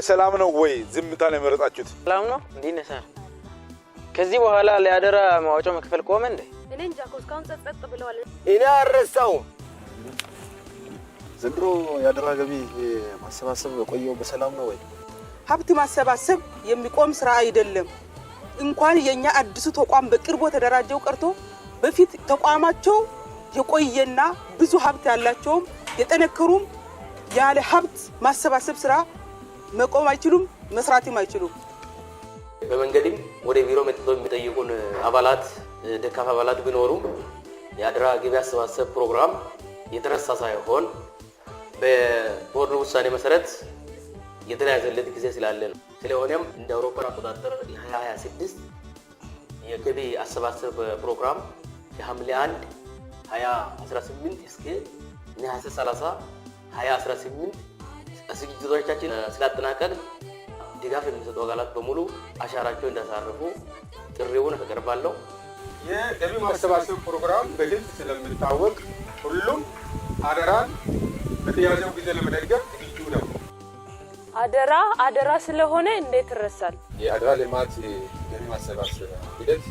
በሰላም ነው ወይ ዝምታን የመረጣችሁት? ሰላም ነው። እንዴት ነህ ሳር? ከዚህ በኋላ ለአደራ መዋጮ መክፈል ቆመ እንዴ? እኔ እንጃ እኮ እስካሁን ጸጥ ጸጥ ብለዋል። እኔ አልረሳውም። ዘንድሮ የአደራ ገቢ ማሰባሰብ የቆየው በሰላም ነው ወይ? ሀብት ማሰባሰብ የሚቆም ስራ አይደለም። እንኳን የኛ አዲሱ ተቋም በቅርቡ የተደራጀው ቀርቶ በፊት ተቋማቸው የቆየና ብዙ ሀብት ያላቸውም የጠነከሩም ያለ ሀብት ማሰባሰብ ስራ መቆም አይችሉም፣ መስራትም አይችሉም። በመንገድም ወደ ቢሮ መጥተው የሚጠይቁን አባላት፣ ደካማ አባላት ቢኖሩም የአደራ ገቢ አሰባሰብ ፕሮግራም የተረሳ ሳይሆን በቦርዱ ውሳኔ መሰረት የተያዘለት ጊዜ ስላለ ነው። ስለሆነም እንደ አውሮፓ አቆጣጠር የ2026 የገቢ አሰባሰብ ፕሮግራም ከሐምሌ 1 2018 እስከ ነሐሴ 30 2018 ዝግጅቶቻችን ስላጠናቀቅን ድጋፍ የሚሰጡ አካላት በሙሉ አሻራቸው እንዲያሳርፉ ጥሪውን አቀርባለሁ። የገቢ ማሰባሰብ ፕሮግራም በግልጽ ስለሚታወቅ ሁሉም አደራን በተያዘው ጊዜ ለመደገፍ ዝግጁ ነው። አደራ አደራ ስለሆነ እንዴት ይረሳል? የአደራ ልማት ገቢ ማሰባሰብ ሂደት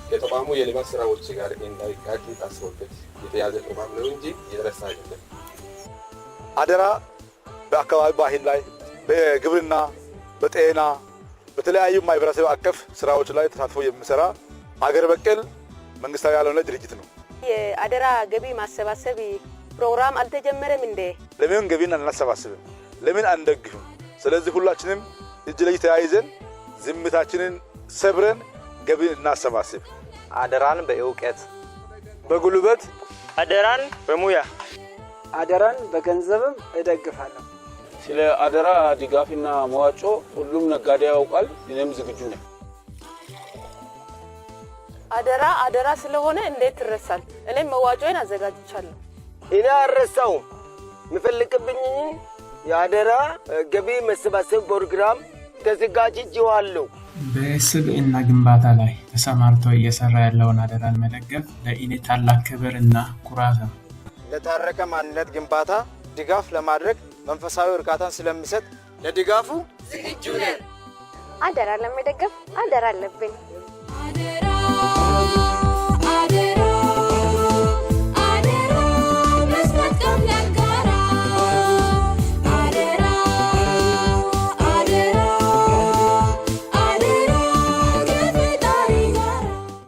ከተቋሙ የልማት ስራዎች ጋር እንዳይጋጭ ታስቦበት የተያዘ ፕሮግራም ነው እንጂ የተረሳ አይደለም። አደራ በአካባቢ ባህል ላይ፣ በግብርና፣ በጤና፣ በተለያዩ ማህበረሰብ አቀፍ ስራዎች ላይ ተሳትፎ የሚሰራ አገር በቀል መንግስታዊ ያልሆነ ድርጅት ነው። የአደራ ገቢ ማሰባሰብ ፕሮግራም አልተጀመረም እንዴ? ለምን ገቢን አናሰባስብም? ለምን አንደግፍም? ስለዚህ ሁላችንም እጅ ለእጅ ተያይዘን ዝምታችንን ሰብረን ገቢን እናሰባስብ። አደራን በእውቀት፣ በጉልበት፣ አደራን በሙያ፣ አደራን በገንዘብም እደግፋለሁ። ስለ አደራ ድጋፍና መዋጮ ሁሉም ነጋዴ ያውቃል። እኔም ዝግጁ ነኝ። አደራ አደራ ስለሆነ እንዴት ይረሳል? እኔም መዋጮዬን አዘጋጅቻለሁ። እኔ አልረሳውም። የሚፈልቅብኝን የአደራ ገቢ መሰባሰብ ፕሮግራም ተዘጋጅቼዋለሁ። በስብዕና ግንባታ ላይ ተሰማርቶ እየሰራ ያለውን አደራን መደገፍ ለእኔ ታላቅ ክብር እና ኩራት ነው። ለታረቀ ማንነት ግንባታ ድጋፍ ለማድረግ መንፈሳዊ እርካታን ስለሚሰጥ ለድጋፉ ዝግጁ ነን። አደራ ለመደገፍ አደራ አለብን።